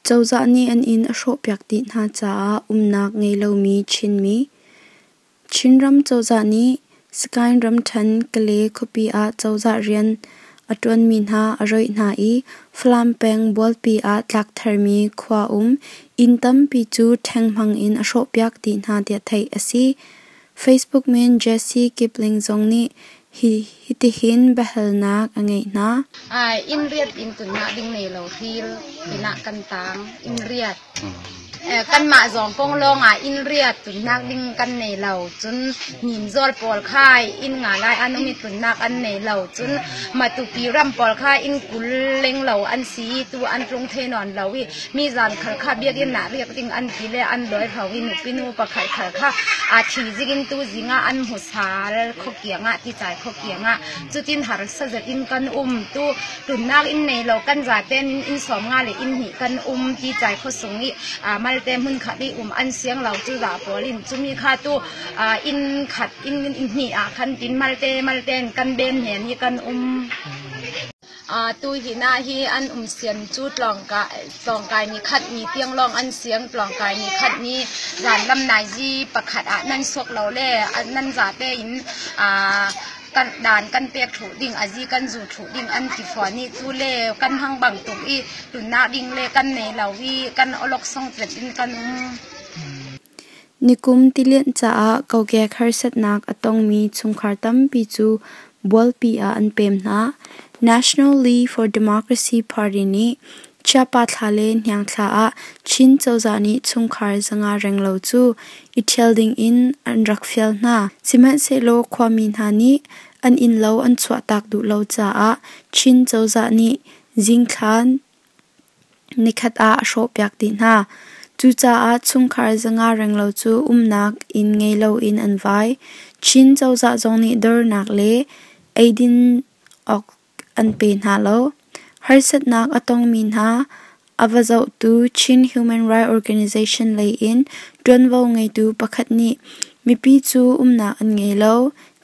Cozah nih an inn a hrawhpiak dih hna caah umnak ngei lomi Chinmi. Chinram cozah nih Sagaing ramṭhen Kale khuapi ah cozah rian a ṭuanmi hna a rawih hna i Falam peng Bualpi ah tlak tharmi khua um inn tampi cu ṭhenghmang in a hrawhpiak dih hna tiah theih a si. Facebook min Jesse Kipling zong nih hitihin biahalnak a ngeih hna. Inn riat in tunnak ding nei lo hril pinah kan tang inn riat. Kanmah zong Konglawng ah inn riat tlunnak ding kan nei lo. Cun Nimzawl pawl kha inn nga lai an um i tlunnak an nei lo. Cun Matupi ram pawl kha inn 20 lenglo an si i tu an tlung thei nawn lo i mi zan khal kha biakinn ah riak ding an ti le an lawi hro i nupi nu pakhat khal kha a thi zik in tu zing ah an hmu sal khuakiang ah ticai khuakiang ah cutin harsa zet in kan um. Tu Tlunnak inn nei lo kan zaten in inn 50 le inn hnih kan um ti cai khuasung i malte hmun khat i um an siang lo cu za pawl in cumi kha tu inn khat inn hnih ah khan tin malte malten kan ben hen hi kan um. Tu hi na hi an um sian cu tlawngkai ni khat ni tiang lawng an siang tlawngkai ni khat ni zan lam nai zi pakhat ah nan sok lo le nan zate in kan dan kan pek thlu ding azi kan zu thlu ding an ti fawn i cu le kan hang bang tuk i tunnak ding le kan nei lo i kan olok song tlet in kan um. Nikum tilianh caah kokek harsatnak a tongmi chungkhar tampi cu bualpi ah an pem hna. National League for Democracy Party nih Chiapa thla le Hniang thla ah Chin cozah nih chungkhar 500 renglo cu i ṭhial dingin an rak fial hna. Sihmanhsehlaw khuami hna nih an innlo an chuahtak duh lo caah Chin cozah nih zingthla nikhat ah a hrawhpiak dih hna. Cucaah chungkhar 500 renglo cu umnak inn ngei loin an vai. Chin cozah zong nih dornak le eidin awk an pe hna lo. Harsatnak a tongmi hna a va zohtu Chin Human Rights Organization lei in ṭuanvo ngeitu pakhat nih mipi cu umnak an ngei lo.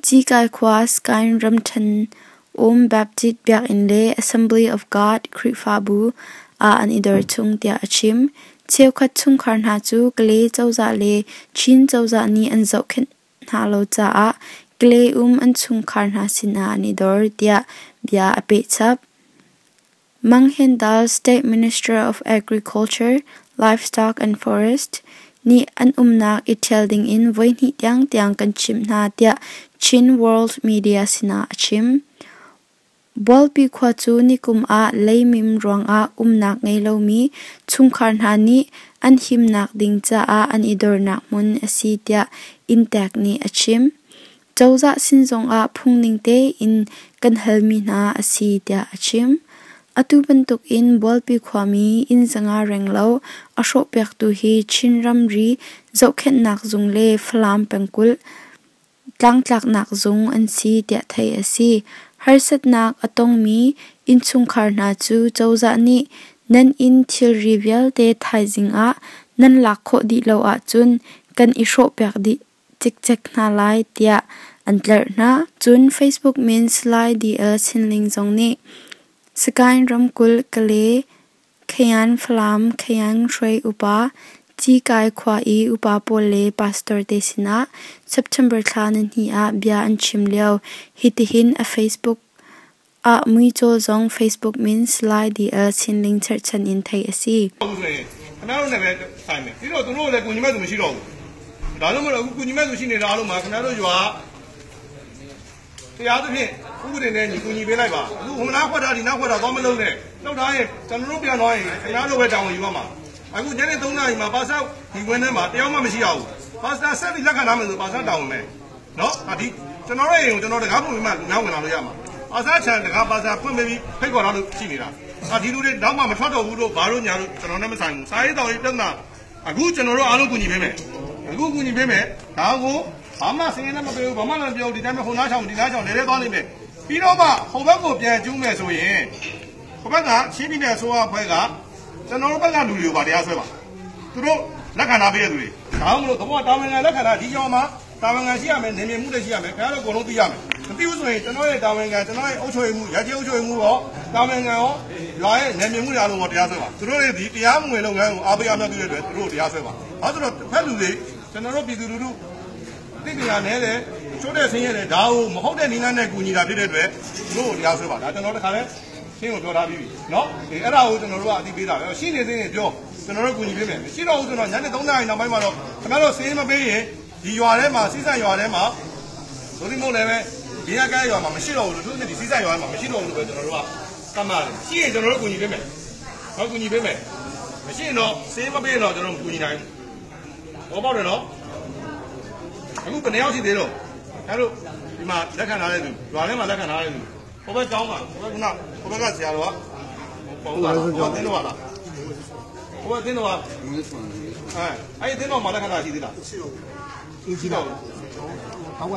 Cikai khua Sagaing ramṭhen um Baptist biakinn le Assembly of God Khrihfabu ah an i dor chung tiah a chim. Cheukhat chungkhar hna cu Kale cozah le Chin cozah nih an zohkhenh hna lo caah Kale um an chungkhar hna sinah an i dor tiah bia a pehchap. Mang Hen Dal, State Minister of Agriculture, Livestock and Forest, nih an umnak i ṭhial dingin voihnih tiangtiang kan chimh hna tiah Chin World Media sinah a chim. Bualpi khua cu nikum ah leimim ruangah umnak ngei lomi chungkhar hna nih an himnak ding caah an i dornak hmun a si tiah inntek nih a chim. Cozah sin zongah phungning tein kan halmi hna a si tiah a chim. Atu bantukin Bualpi khuami inn 500 renglo a hrawhpiaktu hi Chin ramri zohkhenhnak zung le Falam pengkulh tlangtlaknak zung an si tiah theih a si. Harsatnak a tongmi innchungkhar hna cu cozah nih nan inn thilri vialte thaizing ah nan lak khawh dih lo ahcun kan i hrawhpiak dih cikcek hna lai tiah an tlerh hna. Cun Facebook min Salai DL Chinling zong nih Sagaing ramkulh Kale Khayan Falam Khayan hruai upa Cikai khua i upa pawl le pastor te sinah September thla nihnih ah bia an chim lio hitihin a Facebook ah muicawl zong Facebook min Salai DL Chinling cherhchan in theih a si. ခင်ဗျားတို့နဲ့ပဲဆိုင်မယ်ပြီးတော့သူတို့လည်းကူညီမဲ့သူမရှိတော့ဘူးဒါလို့မလို့အခုကူညီမဲ့သူရှိနေတာအားလုံးမှာခင်ဗျားတို့ရွာတရားသဖြင့်ဥပဒေနဲ့ညီကူညီပေးလိုက်ပါအခုဟိုနားခွက်တာဒီနားခွက်တာသွားမလုံးနဲ့နှုတ်ထားရင်ကျွန်တော်တို့ပြန်သွားရင်ခင်ဗျားတို့ပဲတာဝန်ယူရမှာအခုညနေ3နာရီမှာပါဆောက်ဒီဝင်းထဲမှာတယောက်မှမရှိရဘူးပါစတာဆက်ပြီးလက်ခံထားမယ်ဆိုပါဆောက်တာဝန်ပဲနော်ဟာဒီကျွန်တော်တို့အိမ်ကိုကျွန်တော်တကားပုံပြီးမှလူများဝင်လာလို့ရမှာပါစားချန်တကားပါစားဖွင့်ပေးပြီးဖိတ်ခေါ်လာလို့ရှိနေတာအာဒီလူတွေနောက်မှမထွက်တော့ဘူးလို့ဘာလို့ညာလို့ကျွန်တော်နဲ့မဆိုင်ဘူးစာရေးတော်ရေးပြဿနာအခုကျွန်တော်တို့အားလုံးကူညီပေးမယ်အခုကူညီပေးမယ်ဒါကိုဘာမှစင်းရဲလည်းမပေးဘူးဘာမှလည်းမပြောဘူးဒီတိုင်းပဲဟိုနားချောင်ဒီနားချောင်လဲလဲသွားနေမယ်ပြီးတော့မှဟိုဘက်ကိုပြန်ကျူးမယ်ဆိုရင်ဟိုဘက်ကချင်းပြည်နယ်အစိုးရအဖွဲ့ကကျွန်တော်တို့ဘက်ကလူတွေကိုဗာတရားဆွဲပါသူတို့လက်ခံထားပေးတဲ့သူတွေဒါမှမဟုတ်သဘောတာဝန်ခံလက်ခံတာဒီကြောင်မှာ တာဝန်ခံရှိရမယ်၊နေမြေမှုလည်းရှိရမယ်။ခင်ဗျားတို့အကုန်လုံးသိရမယ်။မသိဘူးဆိုရင်ကျွန်တော်ရဲ့တာဝန်ခံကျွန်တော်ရဲ့အုပ်ချုပ်ရေးမှုရကြေးအုပ်ချုပ်ရေးမှုရောတာဝန်ခံရောရွာရဲ့နေမြေမှုတွေအားလုံးရောတရားစွဲပါ။သူတို့တွေဒီတရားမဝင်လုပ်ငန်းကိုအားပေးအားမြောက်ပြုတဲ့အတွက်သူတို့တရားစွဲပါ။အဲဆိုတော့တစ်ဖက်လူတွေကျွန်တော်တို့ပြည်သူလူထုသိပညာနဲတယ်ချိုးတဲ့ဆင်းရဲတယ်ဒါကိုမဟုတ်တဲ့နည်းလမ်းနဲ့ကူညီတာဖြစ်တဲ့အတွက်သူတို့ကိုတရားစွဲပါ။ဒါကျွန်တော်တခါလဲရှင်းကိုပြောထားပြီးပြီနော်။အဲ့ဒါကိုကျွန်တော်တို့ကအသိပေးတာပဲ။ရှိနေသေးရင်ပြောကျွန်တော်တို့ကူညီပေးမယ်။မရှိတော့ဘူးဆိုတော့ညနေ3နာရီနောက်ပိုင်းမှာတော့ခင်ဗျားတို့စေးမပေးရင်ဒီရွာထဲမှာစီးဆိုင်ရွာထဲမှာဒိုဒီမုတ်လည်းပဲဒီကကဲရွာမှာမရှိတော့ဘူးလို့သူတို့ဒီစီးဆိုင်ရွာမှာမရှိတော့ဘူးလို့ပဲကျွန်တော်တို့ကသတ်မှတ်တယ်။ရှိရင်ကျွန်တော်တို့ကူညီပေးမယ်။ဟောကူညီပေးမယ်။မရှိရင်တော့စေးမပေးရင်တော့ကျွန်တော်တို့ကူညီနိုင်ဘူး။ဟောပေါ့တယ်နော်။အခုဘယ်နှယောက်ရှိသေးတော့ခင်ဗျားတို့ဒီမှာလက်ခံထားတဲ့သူရွာထဲမှာလက်ခံထားတဲ့သူဟိုဘက်ကျောင်းမှာဟိုဘက်ကဟိုဘက်ကဆရာတော်ကပုံလာဟိုဘက်တင်းတော်လားဟိုဘက်တင်းတော်ကအဲအဲ့ဒီတင်းတော်မှာလက်ခံတာရှိသေးလား ရှိတော့ဘူးရှိတော့တော့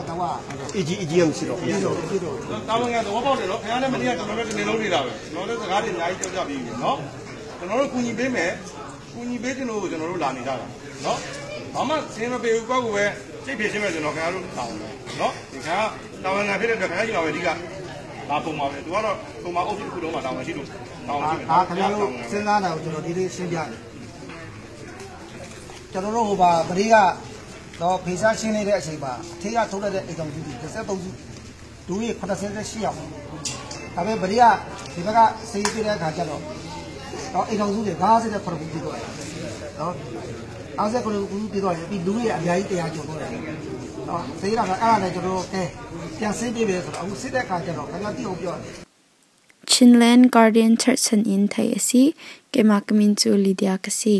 တော့ အကြီးအကြီးရမရှိတော့ ရှိတော့ရှိတော့ တာဝန်ခံသဘောပေါက်တယ်နော်ခင်ဗျားလည်းမနေ့ကကျွန်တော်တို့ဒီနေ့လုံးနေတာပဲကျွန်တော်တို့စကားတွေအများကြီးပြောပြပြီးပြီနော်ကျွန်တော်တို့ကူညီပေးမယ်ကူညီပေးခြင်းလို့ကျွန်တော်တို့လာနေကြတာနော်ဘာမှဆင်းမပေးဘူးကောက်ကူပဲစိတ်ဖြစ်ရှင်းမယ်ကျွန်တော်ခင်ဗျားတို့တောင်းတယ်နော်ဒီခါတာဝန်ခံဖြစ်တဲ့အတွက်ခင်ဗျားကြီးပါပဲအဓိကဒါပုံပါပဲသူကတော့ပုံမှာအုပ်စုတစ်ခုလုံးမှာတာဝန်ရှိလို့တာဝန်ရှိတယ် အာခင်ဗျားတို့စဉ်းစားတာကိုကျွန်တော်ဒီလေးရှင်းပြတယ်ကျွန်တော်တို့ဟိုပါပရိကတော့ဖေရှားရှင်းနေတဲ့အချိန်မှာအထေးကထုတ်လိုက်တဲ့အိမ်တော်ကြီးတွေ33စုဒူးရီ88ရောက်ဒါပေမဲ့ပရိကဒီဘက်ကစေးပြတဲ့အခါကျတော့တော့အိမ်တော်စုတွေ59ခုပြတော့တယ်နော်59ခုပြတော့တယ်ပြီးလူတွေအများကြီးတရားကျော်တော့တယ်နော်စေးတာကအဲ့ဒါနဲ့ကျွန်တော်တို့ကဲပြန်စေးပြပဲဆိုတော့အခုစစ်တဲ့အခါကျတော့ခင်ဗျားတိအောင်ပြောတယ် Chinland Guardian cherhchan in theih a si. Keimah ka min cu Lydia ka si.